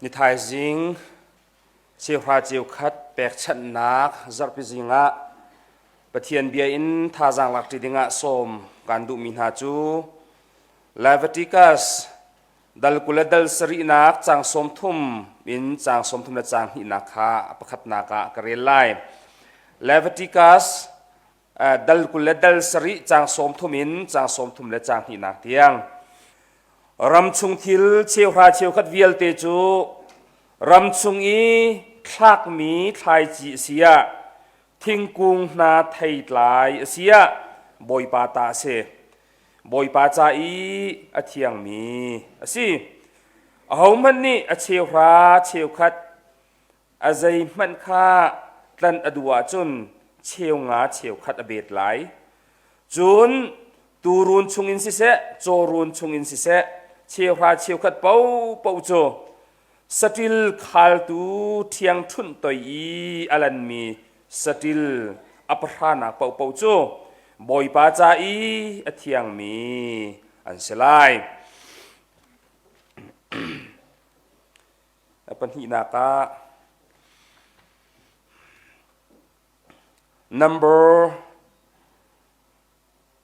Ni thaizing cheuhra cheukhat pekchanhnak zarhpi zing ah Pathian bia in thazaang lakṭi dingah sawm kan duhmi hna cu Leviticus dal 20 le dal sarihnak caang 30 in caang 30 le caang hnihnak kha a pakhatnak ah ka rel lai. Leviticus dal 20 le dal sarih caang 30 in caang 30 le caang hnihnak tiang. Ram chung thil cheuhra cheukhat vialte cu ram chung i thlakmi thlaici a si ah thingkung hna theitlai a si ah Bawipa ta a si. Bawipa ca i a thiangmi a si. Ahohmanh nih a cheuhra cheukhat a zeihmanh kha tlanh a duh ahcun cheu nga cheukhat a bet lai. Cun tuurun chungin siseh, cawrun chungin siseh, cheuhra cheukhat paohpaoh cu saṭil khaltu ṭhiangṭhunh toi i a lanmi saṭil a pahranak paohpaoh cu Bawipa ca i a thiangmi an si lai. A pahnihnak ah number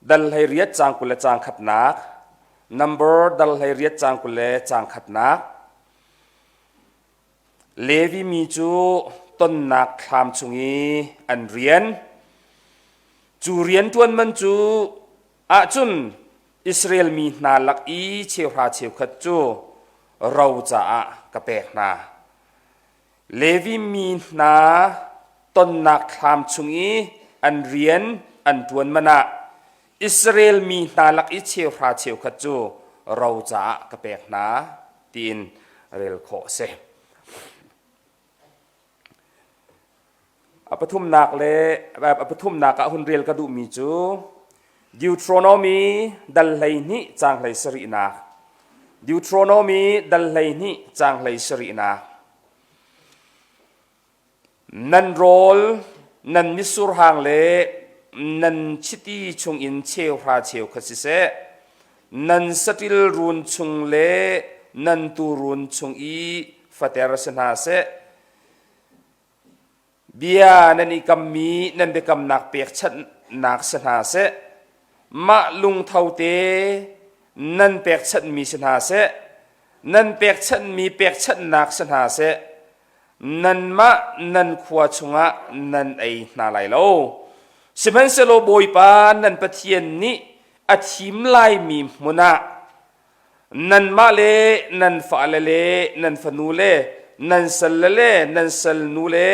dal 18 caang 20 le caang khatnak number dal 18 caang 20 le caang khatnak Levi mi cu tonnak thlam chung i an rian cu rianṭuan man cu ahcun Israel mi hna lak i cheuhra cheukhat cu ro caah ka pek hna. Levi mi hna tonnak thlam chung i an rian an ṭuan man ah Israel mi hna lak i cheuhra cheukhat cu ro caah ka pek hna tiin rel khawh a si. A pathumnak le a pathumnak ah hun rel ka duhmi cu Deuteronomy dal 12 caang 17nak. Deuteronomy dal 12 caang 17nak. Nan rawl, nan mitsurhang le nan chiti chungin cheuhra cheukhat siseh, nan saṭil run chung le nan tuurun chung i fater si hna seh, Bia nan i kammi nan biakamnak pekchanhnak si hna seh, mah lungtho te nan pekchanhmi si hna seh, nan pekchanhmi pekchanhnak si hna seh, nanmah nan khua chungah nan ei hna lai lo. Sihmanhsehlaw Bawipa nan Pathian nih a thim laimi hmun ah Nanmah le nan fale le nan fanu le nan salle le nan salnu le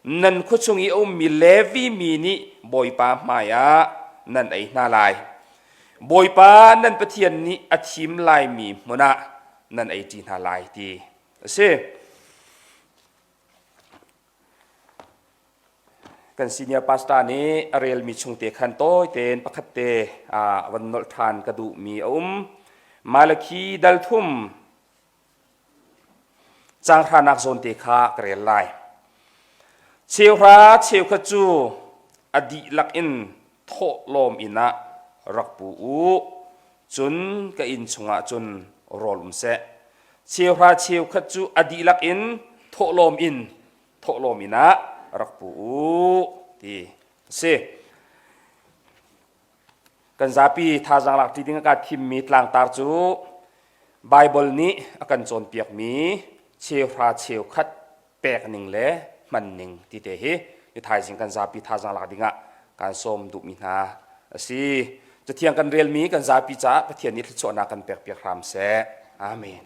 nan khuachung i a ummi Levi mi nih Bawipa hmaiah nan ei hna lai. Bawipa nan Pathian nih a thim laimi hmun ah nan ei ṭi hna lai ti a si. Kan senior pastor nih a relmi chungte khan tawi tein pakhat te van nolh ṭhan ka duhmi a um. Malakhi dal thum caang hranak zawn te kha ka rel lai. Cheuhra cheukhat cu a dihlak in thawhlawm inn ah rak pu u, cun ka inn chungah cun rawl um seh. Cheuhra cheukhat cu a dihlak in thawhlawm in thawhlawm inn ah rak pu u ti a si. Kan zapi thazaang lak ṭi ding a ka thimmi tlangtar cu Baibal nih a kan cawnpiakmi cheuhra cheukhat pek ning le hman ning ti te hi ni thaizing kan zapi thazaang lak dingah kan sawm duhmi hna a si. Cathiang kan relmi kan zapi caah Pathian nih thluachuahnak kan pekpiak hram seh. Amen.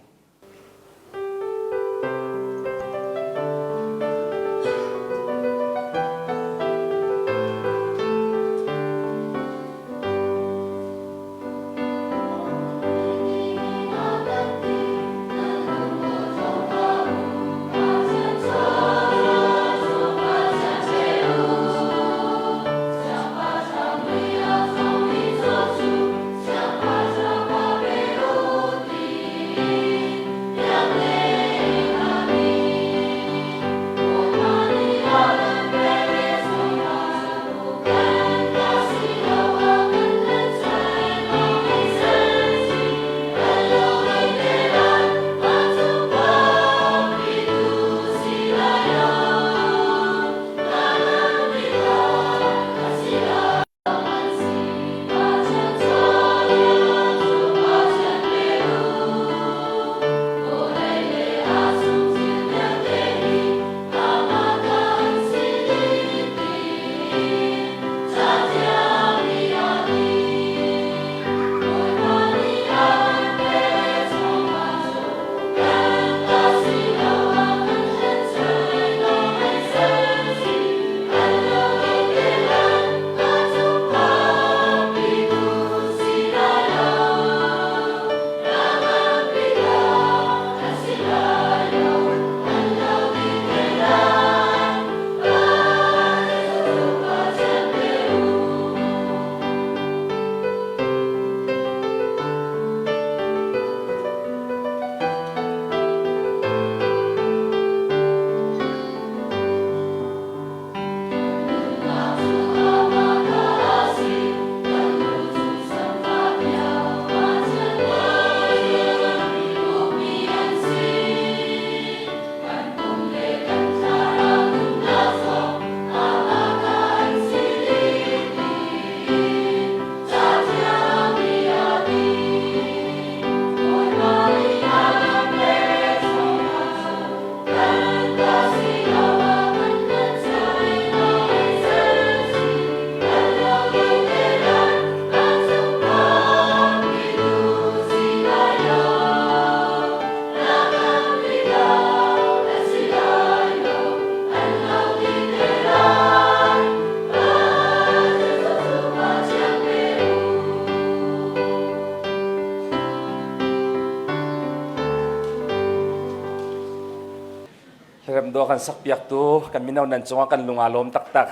Hlaremh dawh kan sakpiaktu kan mino nan cungah kan lung aa lawm taktak.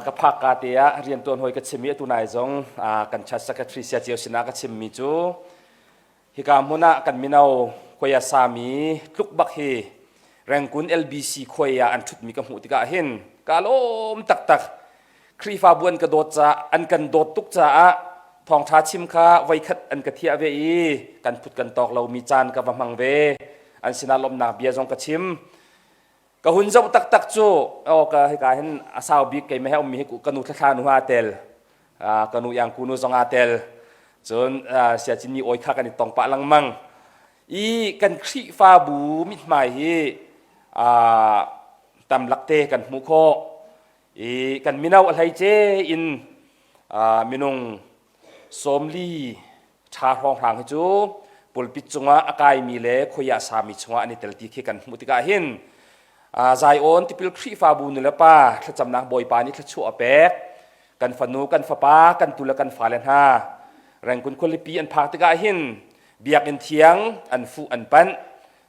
Ka phak ka te ah riantuan hawi ka chim i atu nai zong kan church secretary sia cio sinah ka chimmi cu hika hmun ah kan mino khuai a sami tluk bak hi Rengkun LBC khuai ah an ṭhutmi ka hmuh tikah hin ka lawm taktak. Khrihfabu an ka dawt caah an kan dawt tuk caah thawngṭha chim kha voikhat an ka thiah ve i kan phut kan tawk lomi caan ka va hmang ve. An sinah lawmhnak bia zong ka chim. Ka hun zoh taktak cu aw ka hika hin a sau bik keimah he ummi hi ka nu thlathla nu aa tel. Ka nu iangku nu zong aa tel. Cun siacin mi awi kha kan i tong pah lengmang. I kan Khrihfabu mithmai hi tam lakte kan hmuh khawh. I kan mino a hleice in minung 40 ṭha hrawnghrang hi cu pulpit cungah a kaimi le khuai ah sami chungah an i tel ti khi kan hmuh tikah hin Zion tipil Khrihfabu nulepa thlacamnak Bawipa nih thluachuah a pek. Kan fanu, kan fapa, kan tu le kan fale hna Rengkun khualipi an phak tikah hin biakinn thiang an fuh an panh.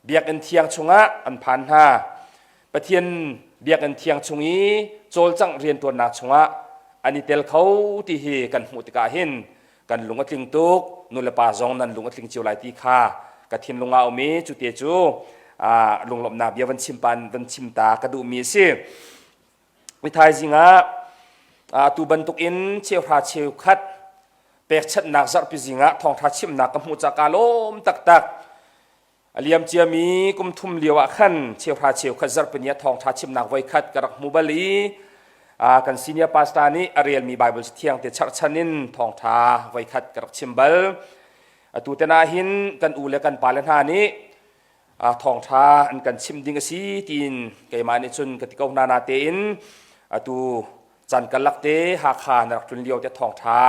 Biakinn thiang chungah an phan hna. Pathian biakinn thiang chung i cawlcangh rianṭuannak chungah an i tel kho ti hi kan hmuh tikah hin kan lung a tling tuk. Nulepa zong nan lung a tling cio lai ti kha ka thinlung ah a um i cu te cu lunglawmhnak bia van chim pan van chim ta ka duhmi a si. Thaizing ah atu bantukin cheuhra cheukhat pekchanhnak zarhpi zing ah thawngṭha chimnak ka hmuh caah kaa lawm taktak. A liam ciami kum thum lio ah khan cheuhra cheukhat zarhpini ah thawngṭha chimnak voikhat ka rak hmu bal i kan senior pastor nih a relmi Bible thiang te charhchan in thawngṭha voikhat ka rak chim bal. Atu te ah hin kan u le kan pale hna nih thawngṭha an kan chim ding a si tiin keimah nih cun ka ti ko hna natein atu Caan karlak te Hakha na rak tlun lio te thawngṭha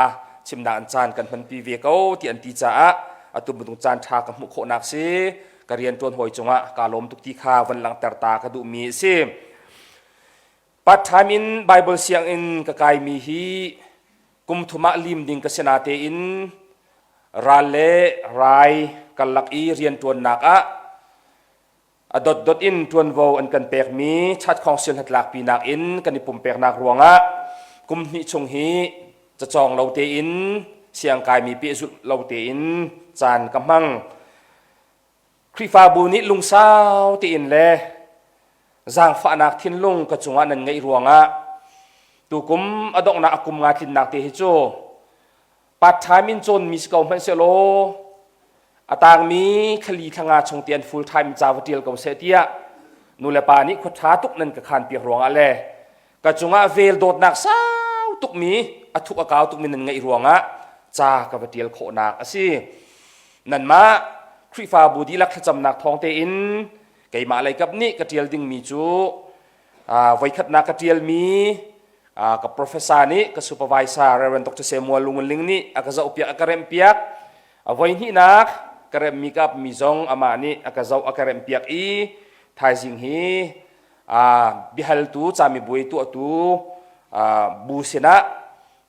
chimnak an caan kan hmanpi ve ko ti an ti caah atu bantuk caan ṭha ka hmuh khawhnak si ka rian ṭuan hawi cungah kaa lawm tuk ti kha van langhter ta ka duhmi a si. Part time in Bible sianginn ka kaimi hi kum thum ah lim ding ka si natein ral le rai karlak i rianṭuannak ah A dotdot in ṭuanvo an kan pekmi chatkhawngsil hnatlakpinak in kan i pumpeknak ruangah kum hnih chung hi cacawng lo tein siangkaimi pehzulh lo tein caan ka hmang. Khrihfabu nih lungsau tein le zaangfahnak thinlung ka cungah nan ngeih ruangah tukum a donghnak a kum nga tlinnak te hi cu part time in cawnmi si ko hmanh sehlaw a tangmi thlali thlanga chung te an full time ca va ṭial ko seh tiah nulepa nih khua ṭha tuk nan ka khan piak ruangah le ka cungah vel dawtnak sau tukmi a thuk a kau tukmi nan ngeih ruangah ca ka va ṭial khawhnak a si. Nanmah Khrihfabu dihlak thlacamnak thawng tein keimah leikap nih ka ṭial dingmi cu voikhatnak ka ṭialmi ka professor nih ka supervisor Reverend Dr. Samuel Lungunling nih a ka zohpiak a ka remhpiak. A voihnihnak ka remhmi ka apmi zong amah nih a ka zoh a ka remhpiak i thaizing hi biahaltu camibuai tuahtu bu sinah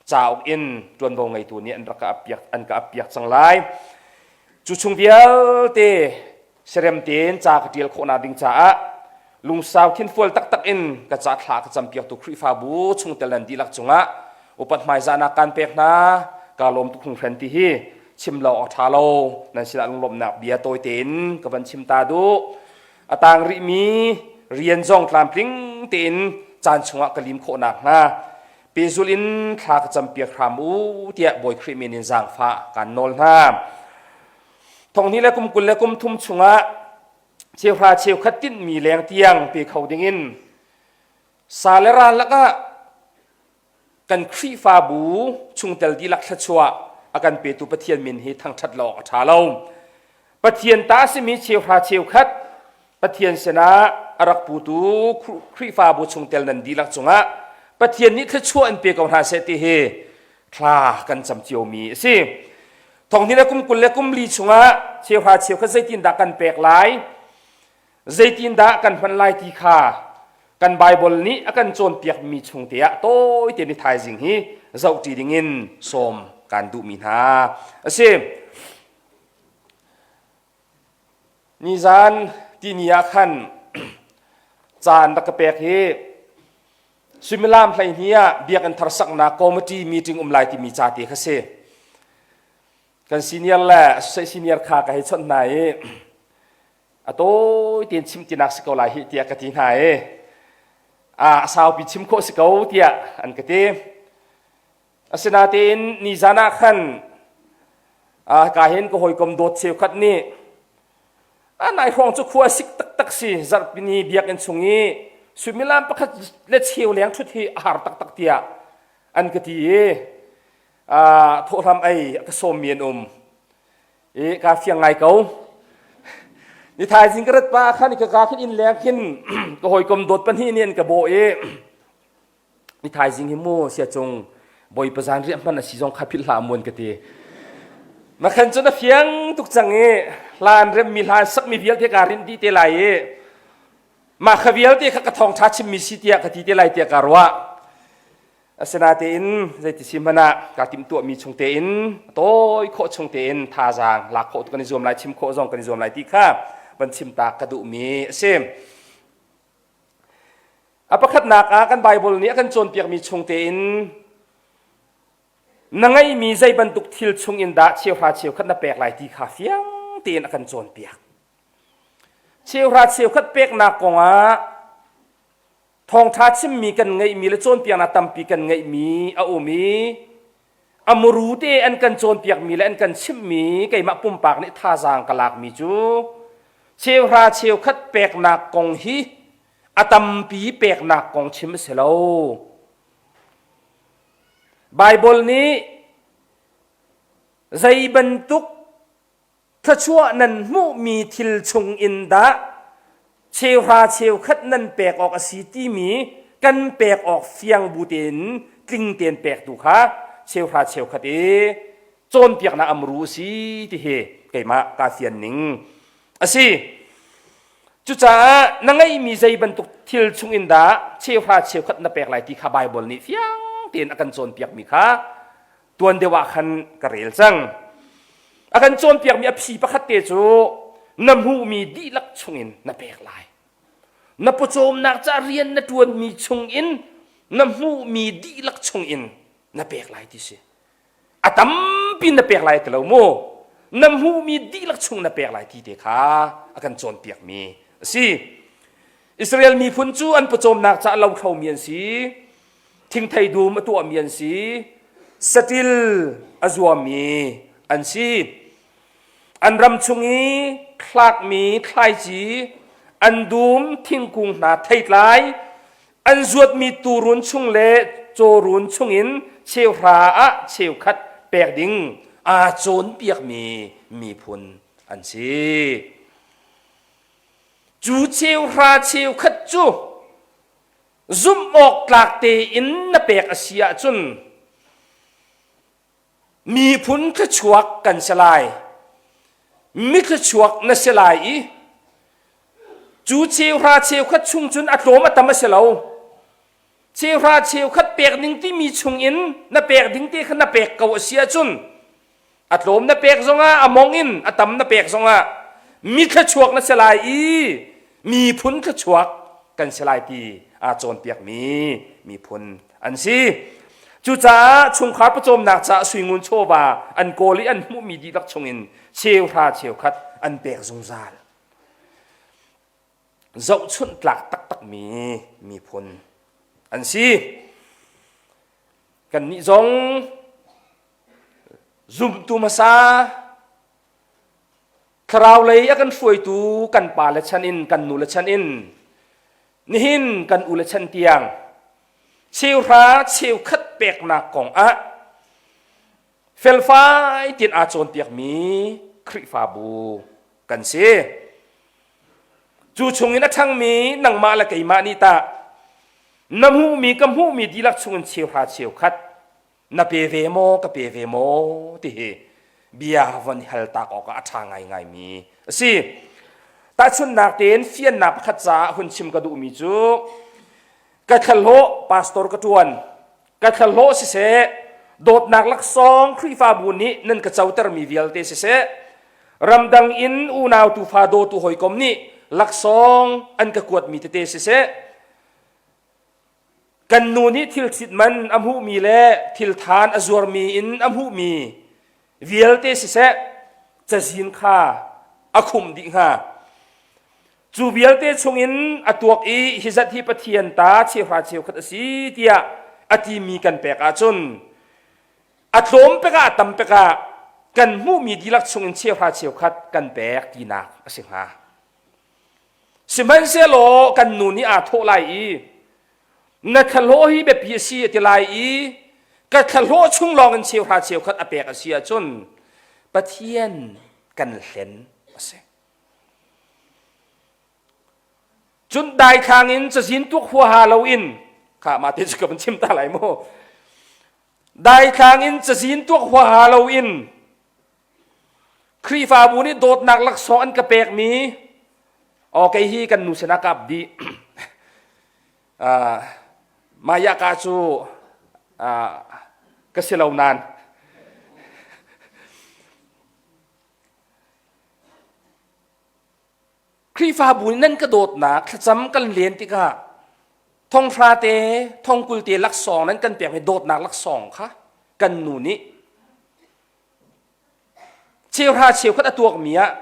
cauk in ṭuanvo ngeitu nih an rak ka appiak an ka appiak cang lai. Cu chung vialte Serem tein ca ka ṭial khawhnak ding caah lungsau thinfual taktak in ka ca thla ka campiaktu Khrihfabu chungtel nan dihlak cungah upat hmaizahnak kaan pek hna. Kaa lawm tuk hringhran ti hi chim lo awk ṭha lo. Nan sinah lunglawmhnak bia tawi tein ka van chim ta duh. A tang rihmi rian zong tlamtling tein caan chungah ka lim khawh nakhnga pehzulh in thla ka campiak hram u tiah Bawi Khrih min in zaangfah kaan nawl hna. Thonghnih le kum 20 le kum thum chungah cheuhra cheukhat tinhmi leng tiang pe kho dingin sa le ral lakah kan Khrihfabu chungtel dihlak thluachuah a kan petu Pathian min hi thangṭhat lo awk a ṭha lo. Pathian ta a simi cheuhra cheukhat Pathian sinah a rak putu Khrihfabu chungtel nan dihlak cungah Pathian nih thluachuah in pe ko hna seh ti hi thla kan cam ciomi a si. Thonghnih le kum 20 le kum li chungah cheuhra cheukhat zeitindah kan pek lai, zeitindah kan hman lai ti kha kan Baibal nih a kan cawnpiakmi chung te ah tawi te ni thaizing hi zohṭi dingin sawm kan duhmi hna a si. Nizan tini ah khan Caan rak ka pek hi suimilam 12 ah biakinn thar saknak committee meeting um lai timi ca te kha si. Kan senior le associate senior kha ka hei chawnh hna i a tawi tein chim tinak si ko lai hi tiah ka ti hna i a saupi chim khawh si ko tiah an ka ti. Asinain nizan ah khan ka hin ka hawikom dawt cheukhat nih a nai hrawng cu khua sik taktak si zarhpini biakinn chung i suimilam pakhat le cheu leng ṭhut hi a har taktak tiah an ka ti i thawhhlam ei a ka sawmmi an um i kaa fiang ngai ko. Ni thaizing ka rat pa khan ka ka khin inn leng khin ka hawikom dawt pahnih nih an ka bawh i ni thaizing hi mu sia cung bawipa zan riah hman a si zong kha philh hlah muan ka ti. Na khan cun a fiang tuk cang i hlan remmi hlan sakmi vialte kaa rinh dih te lai i mah kha vialte kha ka thawngṭha chimmi si tiah ka ti te lai tiah ka ruah. Asinain zeiti si hmanh ah kaa timhtuahmi chung tein tawi khawh chung tein thazaang lak khawh kan i zuam lai, chim khawh zong kan i zuam lai ti kha van chim ta ka duhmi a si. A pakhatnak ah kan Baibal nih a kan cawnpiakmi chung tein na ngeihmi zei bantuk thil chung in dah cheuhra cheukhat na pek lai ti kha fiang tein a kan cawnpiak. Cheuhra cheukhat peknak kongah Thawngṭha chimmi kan ngeihmi le cawnpiaknak tampi kan ngeihmi a um i a muru te an kan cawnpiakmi le an kan chimhmi keimah pumpak nih thazaang ka lakmi cu cheuhra cheukhat peknak kong hi a tampi peknak kong chim a si lo. Baibal nih zei bantuk Thluachuah nan hmuhmi thil chung in dah cheuhra cheukhat nan pek awk a si timi kan pek awk fiang bu tein tling tein pek tu kha cheuhra cheukhat i cawnpiaknak amru a si ti hi keimah kaa fian ning a si. Cucaah na ngeihmi zei bantuk thil chung in dah cheuhra cheukhat na pek lai ti kha Baibal nih fiang tein a kan cawnpiakmi kha tuan deuh ah khan ka rel cang. A kan cawnpiakmi a phi pakhat te cu na hmuhmi dihlak chungin na pek lai. Na pawcawmnak ca rian na ṭuanmi chungin na hmuhmi dihlak chungin na pek lai ti si. A tampi na pek lai ti lo mu. Na hmuhmi dihlak chung na pek lai ti te kha a kan cawnpiakmi a si. Israel miphun cu an pawcawmnak ca lothlomi an si. Thingthei dum a tuahmi an si. Saṭil a zuami an si. An ram chung i thlakmi thlaici, an dum thingkung hna theitlai, an zuatmi tuurun chung le cawrun chungin cheuhra ah cheukhat pek ding aa cawnpiakmi miphun an si. Cu cheuhra cheukhat cu Zumh awk tlak tein na pek a si ahcun miphun thluachuak kan si lai. Mi thluachuak na si lai i cu cheuhra cheukhat chung cun a tlawm a tam a si lo. Cheuhra cheukhat pek ding timi chungin na pek ding te kha na pek ko a si ahcun a tlawm na pek zongah a mong in a tam na pek zongah mi thluachuak na si lai i miphun thluachuak kan si lai ti aa cawnpiakmi miphun an si. Cucaah chungkhar pawcawmnak caah suingun chawva an kawl i an hmuhmi dihlak chungin cheuhra cheukhat an pek zungzal. Zohchunh tlak taktakmi miphun an si. Kannih zong Zumtu hmasa thlarau lei a kan hruaitu kan pa le chan in kan nu le chan in nihin kan u le chan tiang cheuhra cheukhat peknak kong ah felfai tin aa cawnpiakmi Khrihfabu kan si. Cu chungin a ṭhangmi nangmah le keimah nih tah na hmuhmi ka hmuhmi dihlak chungin cheuhra cheukhat na pe ve maw ka pe ve maw ti hi bia von hal tak awkah a ṭha ngaingaimi a si. Tahchunhnak tein fiannak pakhat caah hun chim ka duhmi cu ka thlahlawh pastor ka ṭuan ka thlahlawh siseh dawtnak laksawng Khrihfabu nih nan ka cotermi vialte siseh ramdang in unau tufa dawtu hawikom nih laksawng an ka kuatmi tete siseh, kan nu nih thil ṭhit man a hmuhmi le thil than a zuarmi in a hmuhmi vialte siseh, cazin kha a khumh dih hnga. Cu vialte chungin a tuak i hi zat hi Pathian ta cheuhra cheukhat a si tiah a timi kan pek ahcun a tlawm pek ah a tam pek ah kan hmuhmi dihlak chungin cheuhra cheukhat kan pek tinak a si hnga. Sihmanhsehlaw kan nu nih aa thawh lai i na thlahlawh hi biapi a si a ti lai i ka thlahlawh chung lawng in cheuhra cheukhat a pek a si ahcun Pathian kan hlen a si. Cun daithlang in cazin tuak huaha loin kha mah te cu ka van chim ta lai mu. Daithlang in cazin tuak huaha loin Khrihfabu nih dawtnak laksawng an ka pekmi aw kei hi kan nu sinah ka ap dih. Uh, mah ka cu uh, ka si lo nain Khrihfabu nih nan ka dawtnak thlacam kan len tikah thonghra te thongkul te laksawng nan kan pekmi dawtnak laksawng kha kan nu nih cheuhra cheukhat a tuakmi ah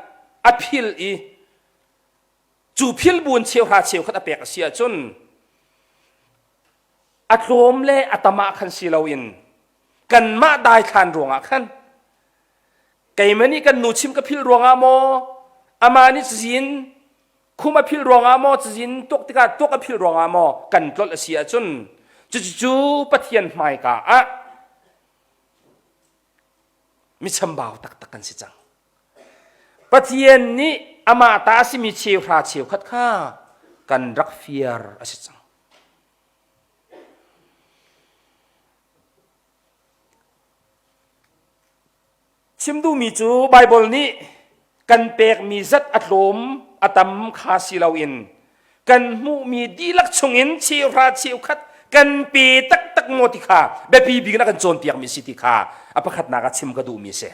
a phil i cu phil buin cheuhra cheukhat a pek a si ahcun a tlawm le a tam ah khan si loin kanmah daithlan ruangah khan keimah nih kan nu chim ka philh ruangah maw amah nih cazin khum a philh ruangah maw cazin tuk tikah tuk a philh ruangah maw kan tlolh a si ahcun cucu Pathian hmaika ah mi chambau taktak kan si cang. Pathian nih amah ta a simi cheuhra cheukhat kha kan rak fiar a si cang. Chim duhmi cu Baibal nih kan pekmi zat a tlawm a tam kha si loin kan hmuhmi dihlak chungin cheuhra cheukhat kan pe taktak maw ti kha biapi bik in a kan cawnpiakmi si ti kha a pakhatnak ah chim ka duhmi a si.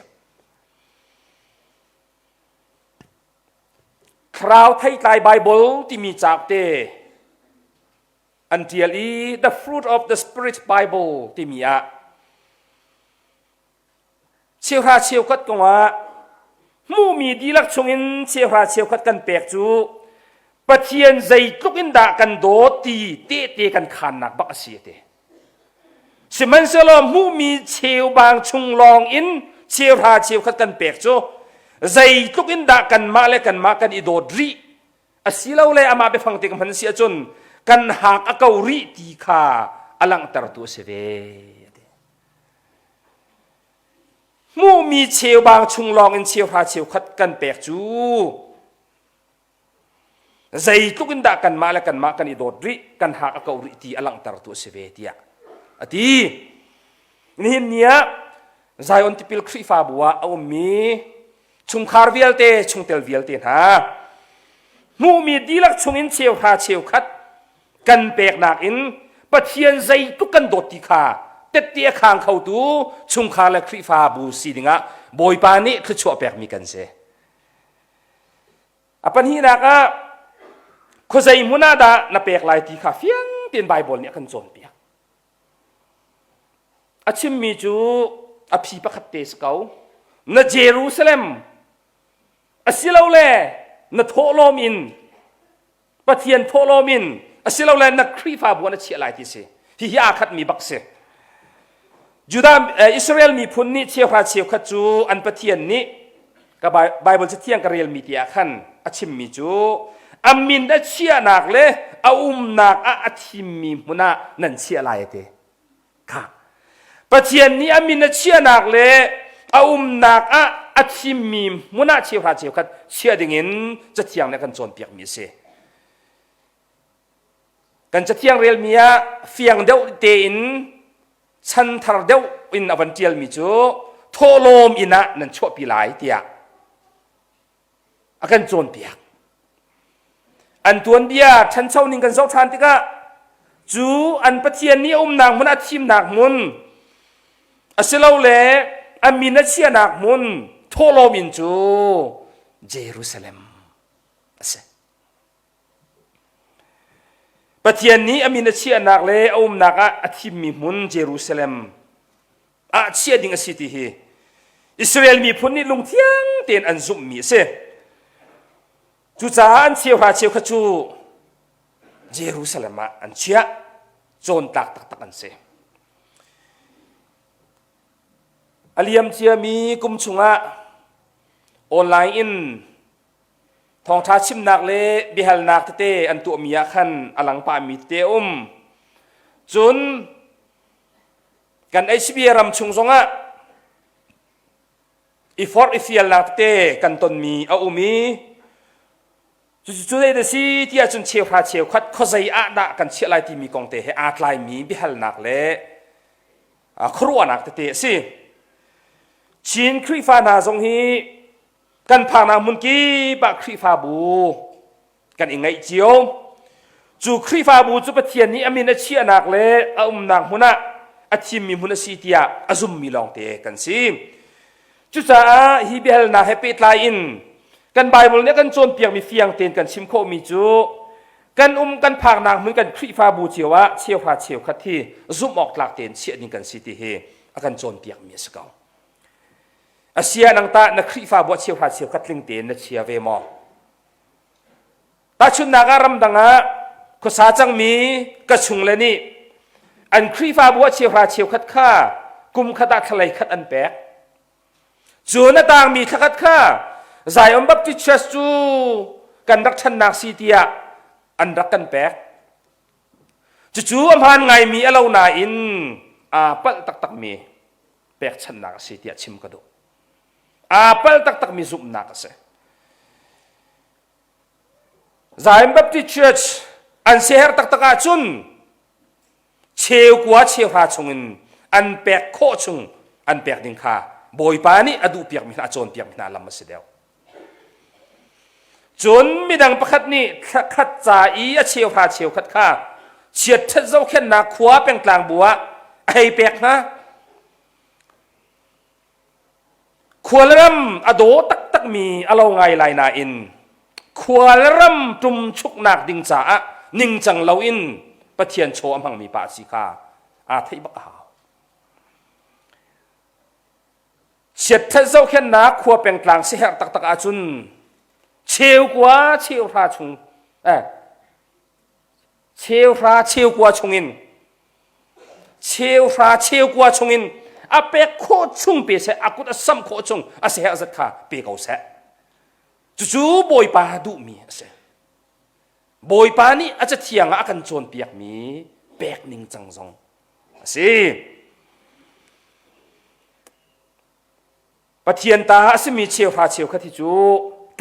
Thlarau theitlai Baibal timi cauk te an ṭial i The Fruit of the Spirit Bible timi ah cheuhra cheukhat kongah hmuhmi dihlak chungin cheuhra cheukhat kan pek cu Pathian zeitluk in dah kan dawt ti tehte kan khannak bak a si a ti. Sihmanhsehlaw hmuhmi cheubang chung lawng in cheuhra cheukhat kan pek cu zeitluk in dah kanmah le kanmah kan i dawt rih asilole amah biafang te ka hman si ahcun kan hak a ko rih ti kha a langhtertu a si ve. Hmuhmi cheubang chung lawng in cheuhra cheukhat kan pek cu zeitluk in dah kanmah le kanmah kan i dawt rih kan hak a ko rih ti a langhtertu a si ve tiah a ti. Nihin ni ah Zion Tipil Khrihfabu ah a ummi chungkhar vialte chungtel vialte hna hmuhmi dihlak chungin cheuhra cheukhat kan peknak in Pathian zeitluk kan dawt ti kha tette a khang khotu chungkhar le Khrihfabu si dingah Bawipa nih thluachuah pekmi kan si. A pahnihnak ah khuazei hmun ah dah na pek lai ti kha fiang tein Baibal nih a kan cawnpiak. A chimmi cu a phi pakhat te si ko. Na Jerusalem asilole na thawhlawm in Pathian thawhlawm in asilole na Khrihfabu ah na chiah lai ti si. Hihi aa khatmi bak si. Judah Israel miphun nih cheuhra cheukhat cu an Pathian nih ka Bible cathiang ka relmi ti ah khan a chimmi cu a min a chiahnak le a umnak ah a thimmi hmun ah nan chiah lai a ti. Kha. Pathian nih a min a chiahnak le a umnak ah a thimmi hmun ah cheuhra cheukhat chiah dingin cathiang nih a kan cawnpiakmi a si. Kan cathiang relmi ah fiang deuh tein chanthar deuh in a van ṭialmi cu thawhlawm inn ah nan chuahpi lai tiah a kan cawnpiak. An tuanbia ṭhancho ning kan zoh ṭhan tikah cu an Pathian nih a umnak hmun a thimnak hmun asilole a min a chiahnak hmun thawhlawm inn cu Jerusalem a si. Pathian nih a min a chiahnak le a umnak ah a thimmi hmun Jerusalem ah chiah ding a si ti hi Israel miphun nih lungthiang tein an zumhmi a si. Cucaah an cheuhra cheukhat cu Jerusalem ah an chiah. Cawntlak taktak an si. A liam ciami kum chungah online in thawngṭha chimnak le biahalnak tete an tuahmi ah khan a lang pahmi tete a um. Cun kan HBA ram chung zongah i forh i fialnak tete kan tonmi a um i cucu zei da si ti ahcun cheuhra cheukhat khuazei ah dah kan chiah lai timi kong te he aa tlaimi biahalnak le khuaruahnak tete a si. Chin Khrihfa hna zong hi kan phaknak hmun kip ah Khrihfabu kan i ngeih cio. Cu Khrihfabu cu Pathian nih a min a chiahnak le a umnak hmun ah a thimmi hmun a si tiah a zummi lawngte kan si. Cucaah hi biahalnak he pehtlai in kan Bible nih a kan cawnpiakmi fiang tein kan chim khawhmi cu kan um kan phaknak hmun kan Khrihfabu cio ah cheuhra cheukhat hi zumh awk tlak tein chiah ding kan si ti hi a kan cawnpiakmi a si ko. Asia nang tah na Khrihfabu ah cheuhra cheukhat tling tein na chia ve maw? Tahchunhnak ah ramdang ah khuasa cangmi ka chungle nih an Khrihfabu ah cheuhra cheukhat kha kum khat ah thlalei khat an pek. Cun a tangmi thlakhat kha Zion Baptist Church cu kan rak ṭhannak si tiah an rak kan pek. Cucu a hmaan ngaimi a lo nain aa palh taktakmi pekchanhnak a si tiah chim ka duh. Aa palh taktakmi zumhnak a si. Zion Baptist Church an siaherh taktak ahcun cheukua cheuhra chungin an pek khawh chung an pek ding kha Bawipa nih a duhpiakmi hna a cawnpiakmi hna lam a si deuh. Cun midang pakhat nih thlakhat ca i a cheuhra cheukhat kha chiatṭhat zohkhenhnak khua pengtlang bu ah a hei pek hna. Khualram a daw taktakmi a lo ngai lai nain khualram ṭumchuknak ding caah ningcang loin Pathian chaw a hmangmi pa a si kha aa theih bak a hau. Chiatṭhat zohkhenhnak khua pengtlang siaherh taktak ahcun cheukua cheuhra chung eh, cheuhra cheukua chungin cheuhra cheukua chungin a pek khawh chung pe seh a kut a sam khawh chung a siaherh zat kha pe ko seh cucu bawipa duhmi a si bawipa nih a cathiang ah a kan cawnpiakmi pek ningcang zong a si Pathian ta a simi cheuhra cheukhat hi cu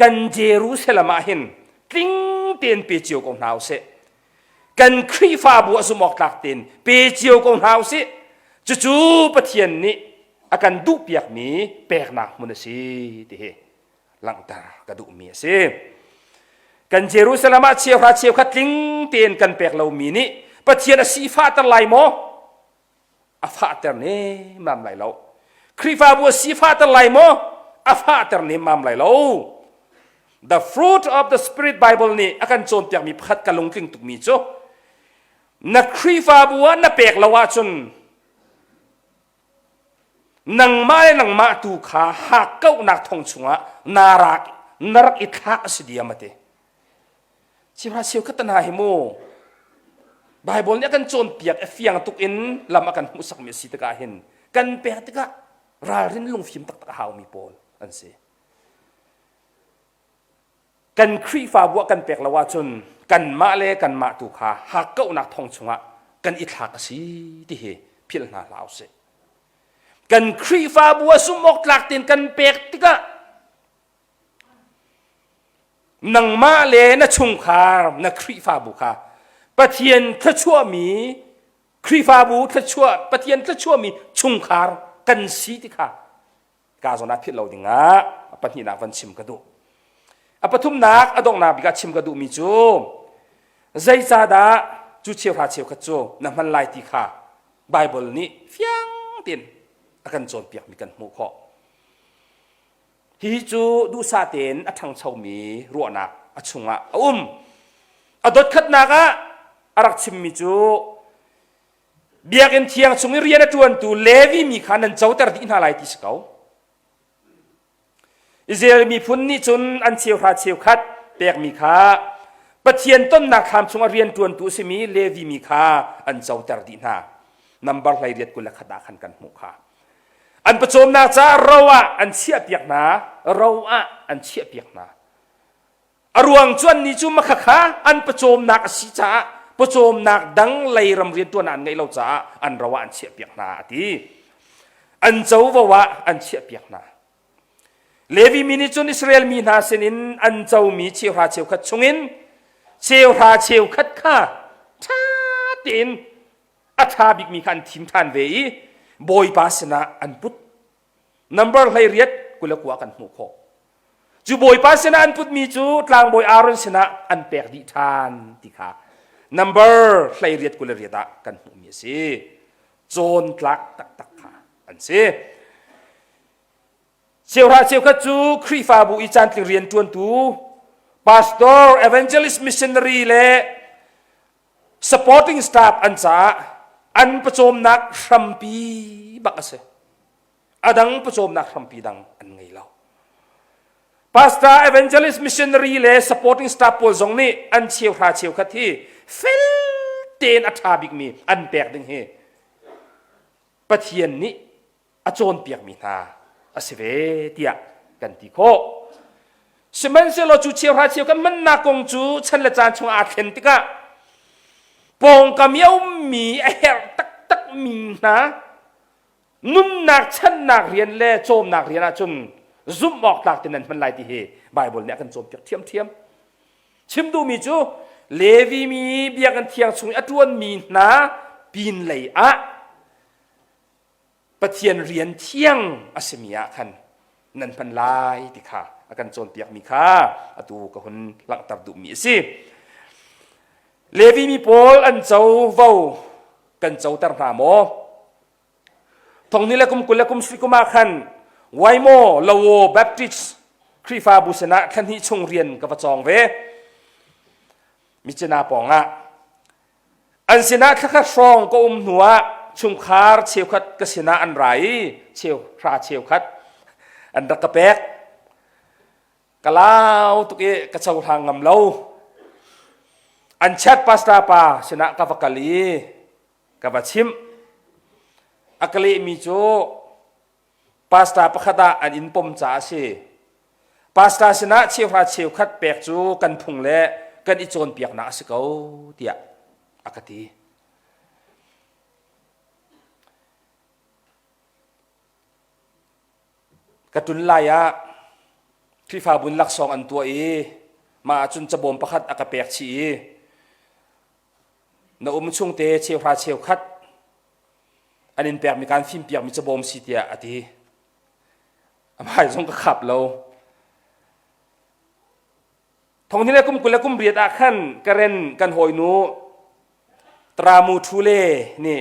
kan Jerusalem ah hin tling tein pe cio ko hna usih. Kan Khrihfabu a zumh awk tlak tein pe cio ko hna usih. Cucu Pathian nih a kan duhpiakmi peknak hmun a si ti hi langhter ka duhmi a si. Kan Jerusalem ah cheuhra cheukhat tling tein kan pek lomi nih Pathian a sifahter lai maw? A fahter nemmam lai lo. Khrihfabu a sifahter lai maw? A fahter nemmam lai lo. The fruit of the Spirit Bible nih a kan cawnpiakmi pakhat ka lungtling tukmi cu na Khrihfabu ah na pek lo ahcun nangmah le nangmah tu kha hakkauhnak thong chungah na rak na rak i thlak a si diam a ti. Chimhra cheukhat hna hi mu Bible nih a kan cawnpiak a fiang tuk in lam a kan hmuhsakmi a si tikah hin kan pek tikah ralrin lungfim taktak a haumi pawl an si. Kan Khrihfabu ah kan pek lo ahcun kanmah le kanmah tu kha hakkauhnak thong chungah kan i thlak a si ti hi philh hna hlah usih. Kan Khrihfabu ah sum awk tlak tein kan pek tikah Nangmah le na chungkhar, na Khrihfabu kha Pathian thluachuahmi Khrihfabu thluachuah Pathian thluachuahmi chungkhar kan si ti kha ka zawn ah philh lo dingah a pahnihnak van chim ka duh. A pathumnak a donghnak bik ah chim ka duhmi cu zeicahdah cu cheuhra cheukhat cu na hman lai ti kha Bible nih fiang tein a kan cawnpiakmi kan hmuh khawh. Hihi cu duhsah tein a ṭhangchomi ruahnak a chungah a um. A dotkhatnak ah A rak chimmi cu Biakinn thiang chung i rian a ṭuantu Levi mi kha nan coter dih hna lai ti si ko. Israel miphun nih cun an cheuhra cheukhat pekmi kha Pathian tonnak thlam chungah rian ṭuantu a simi Levi mi kha an coter dih hna. Nambar 18 21 ah khan kan hmuh kha. An pawcawmnak caah ro ah an chiahpiak hna, ro ah an chiahpiak hna. A ruang cu annih cu makhakha an pawcawmnak a si caah pawcawmnak dang lei ram rianṭuan ah an ngeih lo caah an ro ah an chiahpiak hna a ti. An covo ah an chiahpiak hna. Levi mi nih cun Israel mi hna sinin an comi cheuhra cheukhat chungin cheuhra cheukhat kha ṭha tein a ṭha bikmi kha an thim ṭhan ve i Bawipa sinah an put. Number 18 29 kan hmuh khawh. Cu Bawipa sinah an putmi cu tlangbawi Aaron sinah an pek dih ṭhan ti kha number 18 28 ah kan hmuhmi a si. Cawn tlak taktak kha an si. Cheuhra cheukhat cu Khrihfabu i caantling rianṭuantu, pastor, evangelist, missionary le supporting staff an caah an pawcawmnak hrampi bak a si. A dang pawcawmnak hrampi dang an ngei lo. Pastor, evangelist, missionary le supporting staff pawl zong nih an cheuhra cheukhat hi fel tein a ṭha bikmi an pek ding hi Pathian nih a cawnpiakmi hna a si ve tiah kan ti khawh. Sihmanhsehlaw cu cheuhra cheu kan hmannak kong cu chan le caan chung aa thlen tikah pawngkam i a ummi a herh taktakmi hna nunnak channak rian le cawmnak rian ahcun zumh awk tlak tein nan hman lai ti hi Baibal nih a kan cawnpiak ṭhiamṭhiam. Chim duhmi cu Levi mi biakinn thiang chung i a ṭuanmi hna pinlei ah Pathian rian thiang a simi ah khan nan hman lai ti kha a kan cawnpiakmi kha atu ka hun langhter duhmi a si. Levi mi pawl an covo kan coter hna maw? Thong ni le kum 20 le kum sri kum ah khan Waimo Lowo Baptist Khrihfabu sinah thla hnih chung rian ka va cawng ve. Micina pawngah An sinah thlakhat hrawng ka um hnuah chungkhar cheukhat ka sinah an ra i cheuhra cheukhat an rak ka pek. Ka lau tuk i ka cohlang ngam lo. An chat pastor pa sinah ka va kal i ka va chimh. A ka lehmi cu Pastor pakhat ah an in pom caah a si. Pastor sinah cheuhra cheukhat pek cu kan phung le kan i cawnpiaknak a si ko tiah a ka ti. Ka ṭun lai ah Khrihfabu in laksawng an tuah i mah ahcun cabawm pakhat a ka pek chih i na um chungte cheuhra cheukhat an in pekmi kaan fimpiakmi cabawm si tiah a ti. A hmai zong ka khap lo. Thong le kum 20 le kum riat ah khan Karen kan hawinu Tramu Thule nih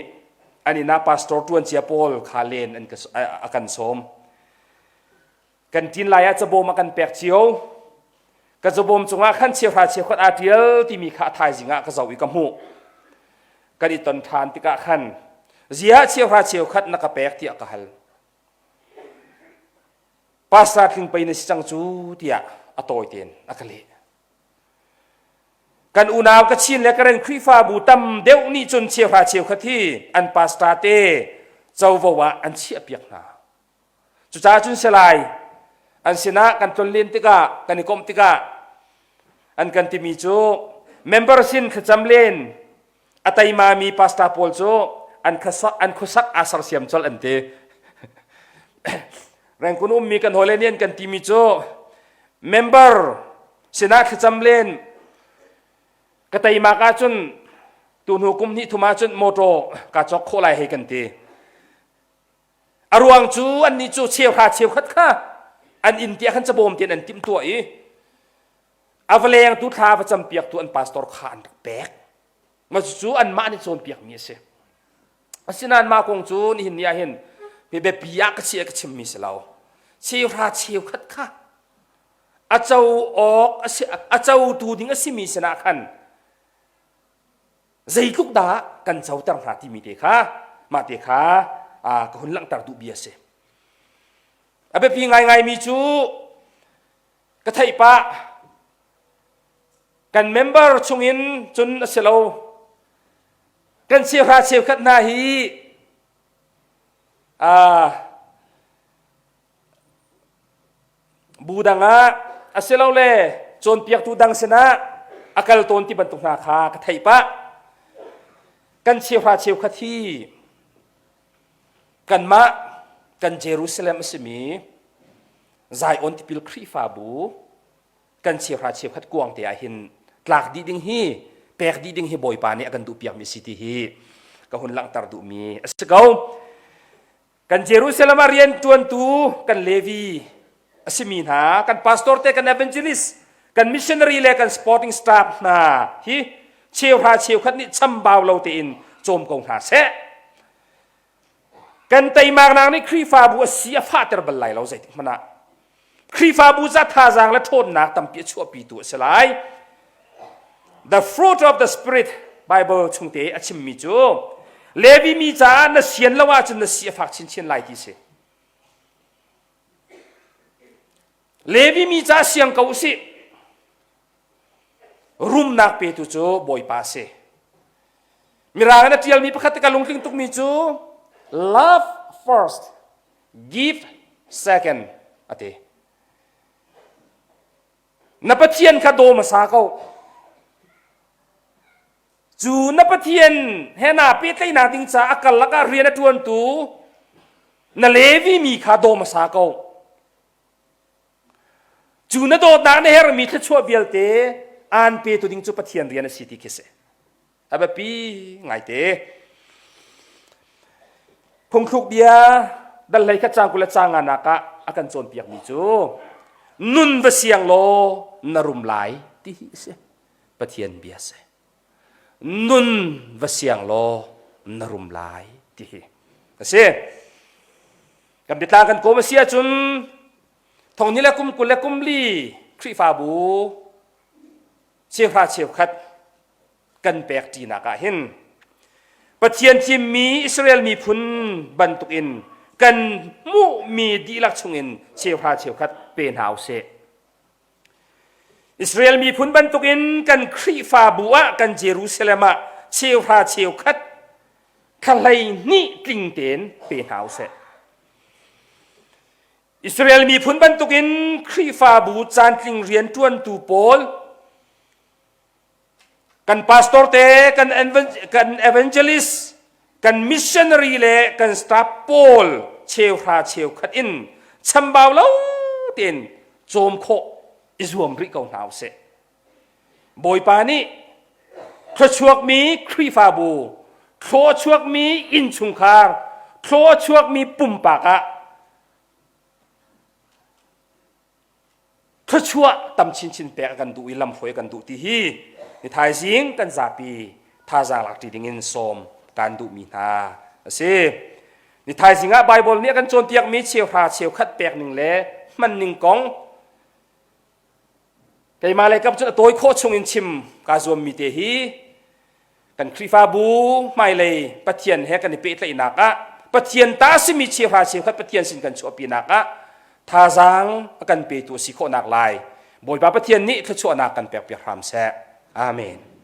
an inn ah pastor ṭuan cia pawl kha len an a kan sawm. Kan ṭin lai ah cabawm a kan pek cio. Ka cabawm cungah khan cheuhra cheukhat aa ṭial timi kha a thaizing ah ka zoh i ka hmuh. Kan i ton ṭhan tikah khan ziah cheuhra cheukhat na ka pek tiah ka hal. Pastor tling pei na si cang cu tiah a tawi tein a ka leh. Kan unau Kachin le Karen Khrihfabu tam deuh nih cun cheuhra cheukhat hi an pastor te covo ah an chiahpiak hna. Cucaah cun salai an sinah kan tlonlen tikah kan i komh tikah an kan timi cu member sin thlacam len a teimami pastor pawl cu an an khuasak aa sersiam colh an ti. Rengkun ummi kan hawile nih an kan timi cu member sinah thlacam len ka teimak ahcun tuhnu kum hnih thum ahcun motor ka cawk khawh lai hei kan ti. A ruang cu annih cu cheuhra cheukhat kha an inn tiah khan cabawm tein an timhtuah i a va lengtu thla va campiaktu an pastor kha an rak pek. Mah cucu anmah nih cawnpiakmi a si. Asinain mah kong cu nihin ni ah hin biapi ah ka chiah ka chimmi si lo. Cheuhra cheukhat kha a co awk a si a cotu ding a simi sinah khan. Zeitluk dah kan coter hna timi te kha mah te kha ka hun langhter duh bia si. A biapi ngaingaimi cu ka theih pah kan member chungin cun a si lo kan cheuhra cheukhat hna hi bu dang ah asilole cawnpiaktu dang sinah a kal tawn ti bantuk hna kha ka theih pah. Kan cheuhra cheukhat hi kanmah kan Jerusalem a simi Zion tipil Khrihfabu kan cheuhra cheukhat kuang te ah hin tlak dih ding hi pek dih ding hi Bawipa nih a kan duhpiakmi si ti hi ka hun langhter duhmi a si ko. Kan Jerusalem ah rian ṭuantu kan Levi a simi hna, kan pastor te, kan evangelist, kan missionary le kan supporting staff hna hi cheuhra cheukhat nih chambau lo tein cawm ko hna seh. Kan teimaknak nih Khrihfabu a si a fahter bal lai lo zeitik hmanh ah. Khrihfabu ca thazaang le ṭhawnnak tampi a chuahpitu a si lai. The fruit of the spirit Bible chungte a chimmi cu Levi mi caah na sian lo ahcun na si a fak chinchin lai ti si. Levi mi caah siang ko usih. Rumnak petu cu Bawipa a si. Mirang in a ṭialmi pakhat ka lungtling tukmi cu love first, give second a ti. Na Pathian kha daw hmasa ko. Cu na Pathian he naa pehtlaihnak ding caah a karlak ah rian a ṭuantu na Levi mi kha daw hmasa ko. Cu na dawtnak na herhmi thluachuah vialte aan petu ding cu Pathian rian a si ti khi si. A biapi ngaite. Phungthluk bia dal hlei khat cang kul le cang nganak ah a kan cawnpiakmi cu nun va siang law na rum lai ti hi a si. Pathian bia si. Nun va siang law na rum lai ti hi a si. Kan biatlang kan kawm a si ahcun thong ni le kum 20 le kum li Khrihfabu cheuhra cheukhat kan pek ṭinak ah hin Pathian thimmi Israel miphun bantukin kan hmuhmi dihlak chungin cheuhra cheukhat pe hna usih. Israel miphun bantukin kan Khrihfabu ah kan Jerusalem ah cheuhra cheukhat thla hleihnih tling tein pe hna usih. Israel miphun bantukin Khrihfabu caantling rianṭuantu pawl kan pastor te kan kan evangelist kan missionary le kan staff pawl cheuhra cheukhat in chambau lo tein cawm khawh i zuam rih ko hna usih Bawipa nih thluachuakmi Khrihfabu thluachuakmi innchungkhar thluachuakmi pumpak ah thluachuah tam chinchin pek a kan duh i lamhruai a kan duh ti hi ni thaizing kan zapi thazaang lak ṭi dingin sawm kan duhmi hna a si. Ni thaizing ah Baibal nih a kan cawnpiakmi cheuhra cheukhat pek ning le hman ning kong keimah le kap cun a tawi khawh chung in chim kaa zuammi te hi kan Khrihfabu hmailei Pathian he kan i pehtlaihnak ah Pathian ta simi cheuhra cheukhat Pathian sin kan chuahpinak ah thazaang a kan petu a si khawhnak lai Bawipa Pathian nih thluachuahnak kan pekpiak hram seh. Amen.